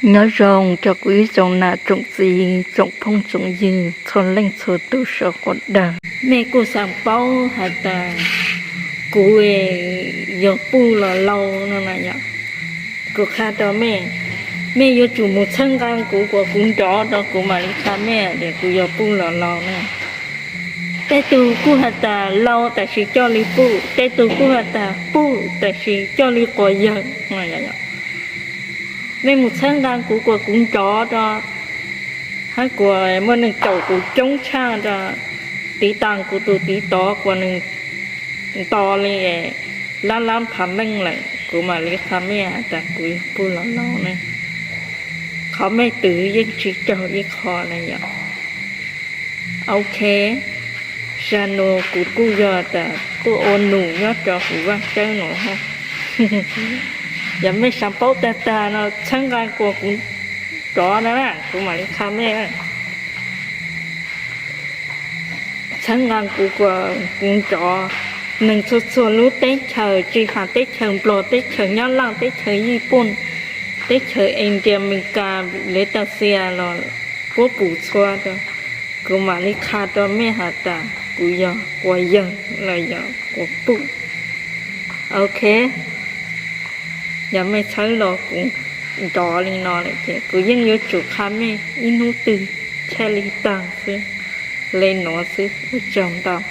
Nyob zoo rau kuv ib tsoom nam tsoom txiv tsoom phooj tsoom ywg txhua leej txhua tus saum huab dawg. Mej kuj xaav paub has tas kuv yog puj los laus no na yom. Kuv qha rua mej, mej yuav tsum mus txhawb nqaa kuv kuas kuv nrov rua kuv mam li qha mej tias kuv yog puj los laus na. Tej tug kuj has tas laus tab sis coj li puj, tej tug kuj has tas puj tab sis coj li quas yawg. Mej mus txhawb nqaa kuv kuas kuv nrov rua, hab kuas muaj neeg caum kuv coob tshaj rua, tiv tas kuv tus tiv tov kuas nwg nto li lab lab phav meej lawm kuv mam li qha mej has tas kuv yog puj los laus ne. Qhov mej twv yeej tsi raug ib qho na yom. Ok, zag nuav kuv kuj yog tas tuaj ua num nyob rua huv Vaaj Tsawb nuav hab. Yog mej xaav paub tag tag no txhawb nqaa kuas kuv nrov na, kuv mam li qha mej. Txhawb nqaa kuv kuas kuv nrov. Neeg txhua txhua lub teb chaws, tsi has teb chaws Nplog, teb chaws Nyab Laj, teb chaws Yiv Pooj, teb chaws India, Amelikas, Lav Tas Xia los puab pum txhua rua, kuv mam li qha rua mej has tas kuv yog quas yawg los yog quas puj. Ok, yog mej txhawb los kuv nrov li no lawm ces kuv yeej yuav tsum qha mej ib hnub twg thiaj li taag xwb. Le nuav xwb, ua tsaug ntau.